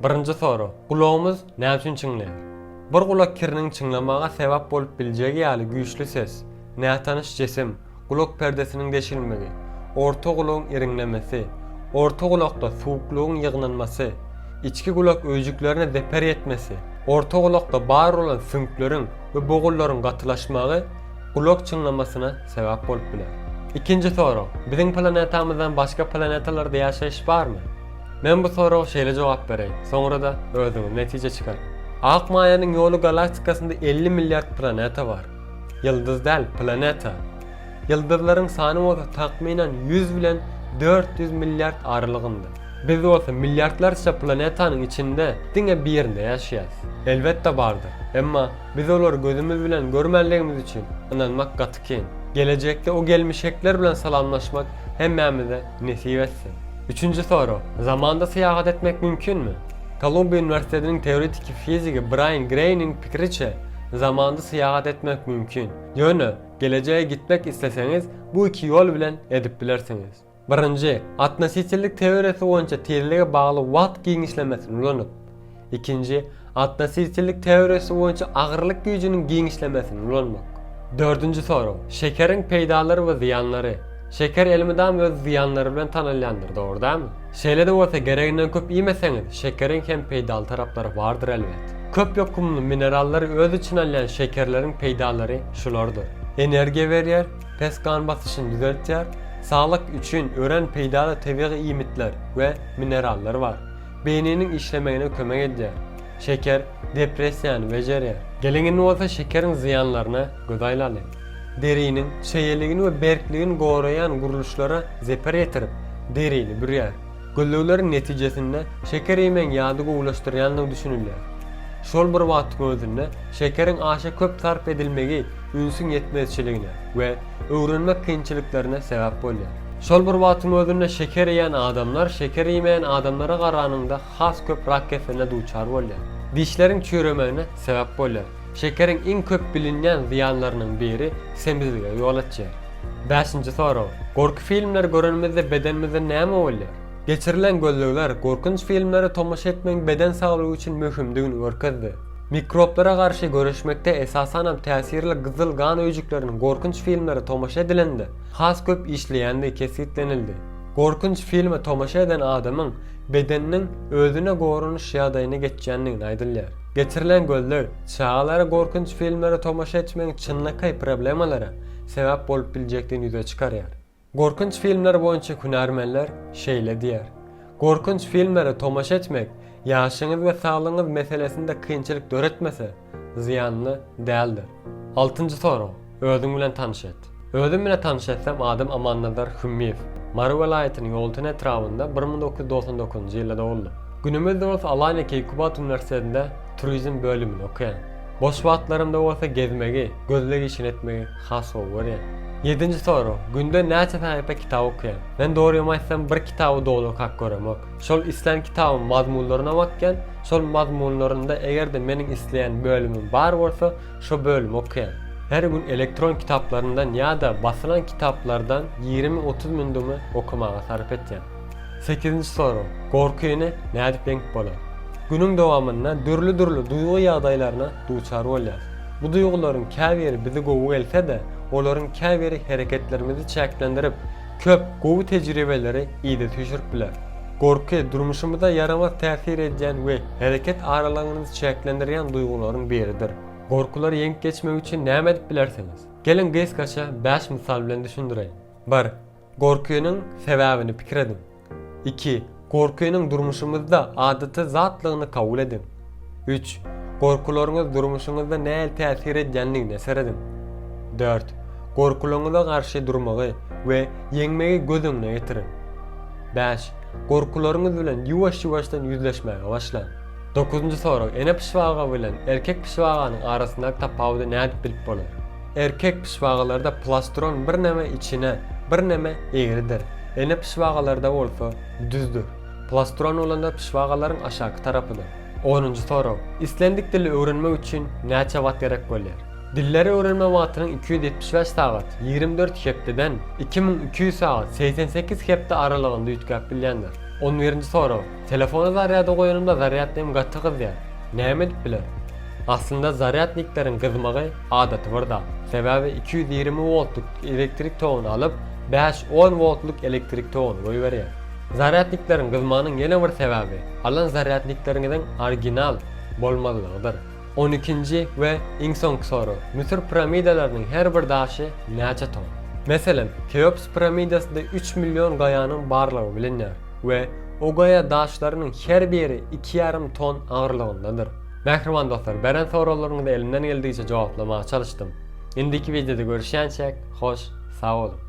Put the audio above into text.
Birinji sorag, Gulagymyz näme üçin çyňlaýar? Bir gulak kiriniň çyňlamaga sebäp bolup biljegi ýaly güýçli ses, nätanyş jisim, gulak perdesiniň deşilmegi, orta gulagyň iriňlemesi, orta gulakda suwuklygyň ýygnanmasy, içki gulak öýjüklerine zeper ýetmesi, orta gulakda bar bolan süňkleriň we bogunlaryň gatylaşmagy gulak çyňlamasyna sebäp bolup biler. Ikinji sorag, Biziň planetamyzdan başga planetalarda ýaşaýyş barmy? Men bu soraga şeýle jogap bereýin, soňra-da özüňiz netije çykaryň. Ak maýanyň ýoly galaktikasynda 50 milliard planeta bar. Ýyldyz däl, planeta. Ýyldyzlaryň sany bolsa takmynan 100 bilen 400 milliard aralygynda. Biz bolsa milliardlarça planetanyň içinde diňe birinde ýaşaýas. Elbetde bardyr. Emma biz olary gözümiz bilen görmänligimiz üçin ynanmak gaty kyn. Gelejekde o gelmişekler bilen salamlaşmak hemmämize nesip etsin. Üçünji sorag, Zamanda syýahat etmek mümkinmi? Kolumbiýa uniwersitetiniň teoretiki fizigi Braýan Greýniň pikiriçe, zamanda syýahat etmek mümkin. Ýöne, gelejege gitmek isleseňiz, bu iki ýol bilen edip bilersiňiz. Birinji, otnositellik teoriýasy boýunça tizlige bagly wagt giňişlemesini ulanyp. Ikinji, otnositellik teoriýasy boýunça agyrlyk güýjüniň giňişlemesini ulanmak. Dördünji sorag, Şekeriň peýdalary we zyýanlary. Şeker elmydama öz zyýanlary bilen tanalýandyr, dogry dälmi? Şeýle-de bolsa gereginden köp iýmeseňiz, şekeriň hem peýdaly taraplary bardyr elbet. Köp ýokumly minerallary öz içine alýan şekerleriň peýdalary şulardyr. Energiýa berýär, pes gan basyşyny düzeltýär, saglyk üçin örän peýdaly tebigy iýmitler we minerallar bar. Beýniniň işlemegine kömek edýär. Şeker depressiýany bejerýär. Geliň indi bolsa şekeriň zyýanlaryna göz aýlalyň. Deriniň çeýeligini we berkligini goraýan gurluşlara zeper ýetirip, derini bürýär. Gözlegleriň netijesinde şeker iýmegiň ýady gowulaşdyrýandygy düşünilýär. Şol bir wagtyň özünde şekeriň aşa köp sarp edilmegi ünsüň ýetmezçiligine we öwrenmek kynçylyklaryna sebäp bolýar. Şol bir wagtyň özünde şeker iýen adamlar şeker iýmeýän adamlara garanyňda has köp rak keseline duçar bolýar. Dişleriň çüýremegine sebäp bolýar. Şekeriň iň köp bilinýän zyýanlarynyň biri semizlige ýol açýar. Bäşinji sorag. Gorky filmleri görenimizde bedenimizde näme bolýar? Geçirilen gözlegler gorkunç filmlere tomaşa etmegiň beden saglygy üçin möhümdigini görkezdi. Mikroblara garşy göreşmekde esasanam täsirli gyzyl gan öýjükleriniň gorkunç filmlere tomaşa edilende has köp işleýändigi kesgitlenildi. Gorkunç filme tomaşa eden adamyň bedeniniň özüne goranyş ýagdaýyna geçýändigini aýdylýar. Geçirilen gözleg, çagalara gorkunç filmlere tomaşa etmegiň çynlakaý problemalara sebäp bolup biljekdigini ýüze çykarýar. Gorkunç filmler boýunça hünärmenler şeýle diýýär, Gorkunç filmlere tomaşa etmek ýaşyňyz we saglygyňyz meselesinde kynçylyk döretmese, zyýanly däldir. Altynjy sorag, Özüň bilen tanyş et. Özüm bile tanyş etsem adym Amannazar Hümmiýew. Mary welaýatynyň Ýolöten etrabynda 1999-njy ýylda doguldym. Günümizde bolsa Alaniýa Keýkubat uniwersitetinde turizm bölümini okaýan. Boş wagtlarymda bolsa gezmegi, gözleg işini etmegi has gowy görýän. Ýedinji sorag, Günde näçe sahypa kitap okaýaň? Men dogrymy aýtsam bir kitaby doly okap göremok. Şol islän kitabymyň mazmunlaryna bakýan, şol mazmunlarynda eger-de meniň isleýän bölümim bar bolsa, şo bölümi okaýan. Her gün elektron kitaplaryndan ýa-da basylan kitaplardan 20-30 mindumy okamaga sarp etýän. Sekizinji sorag, Gorkyny nädip ýeňip bolar? Günüň dowamynda dürli-dürli duýgy ýagdaýlaryna duçar bolýas. Bu duýgularyň käbiri bizi gowy gelse-de, olaryň käbiri hereketlerimizi çäklendirip, köp gowy tejribeleri yza süýşürip biler. Gorky, durmuşymyza ýaramaz täsir edýän we hereket aralygyňyzy çäklendirýän duýgularyň biridir. Gorkulary ýeňip geçmek üçin näme edip bilersiňiz? Geliň gysgaça bäş mysal bilen düşündireýin. Bir. Gorkynyň sebäbini pikir ediň. Iki. Gorkynyň durmuşymyzda adaty zatlygyny kabul ediň. Üç. Gorkularyňyz durmuşyňyzda nähili täsir edýändigine serediň. Dört. Gorkularyňyza garşy durmagy we ýeňmegi göz öňüne getiriň. Bäş. Gorkularyňyz bilen ýuwaş-ýuwaşdan ýüzleşmäge başlaň. Dokuzynjy sorag, Ene pyşbaga bilen erkek pyşbaganyň arasyndaky tapawudy nädip bilip bolar? Erkek pyşbagalarda plastron birneme içine, birneme egridir. Ene pyşbagalarda bolsa düzdür. Plastron bolanda pyşbagalaryň aşaky tarapydyr. Onunjy sorag, Islendik dili öwrenmek üçin näçe wagt gerek bolýar? Dilleri öwrenme wagtynyň 275 sagat, 24 hepdeden, 2200 sagat, 88 hepde aralygynda üýtgäp bilýändir. On birinji sorag. Telefony zarýada goýanymda zarýadnigim gaty gyzýar. Näme edip bilerin? Aslynda zarýadnikleriň gyzmagy adaty bir zat. Sebäbi 220 woltlyk elektrik toguny alyp, bäş-on woltlyk elektrik toguny goýberýär. Zarýadnikleriň gyzmagynyň ýene bir sebäbi, alan zarýadnikleriňiziň original bolmazlygydyr. On ikinji we iň soňky sorag, Müsür piramidalarynyň her bir daşy näçe ton? Meselem, Keops piramidasynda üç million gaýanyň barlygy bilinýär we o gaýa daşlarynyň her biri iki ýarym ton agyrlygyndadyr. Mähriban dostlar, beren soraglaryňyzy elimden geldigiçe jogaplamaga çalyşdym. Indiki wideoda görüşýänçäk, hoş sag boluň!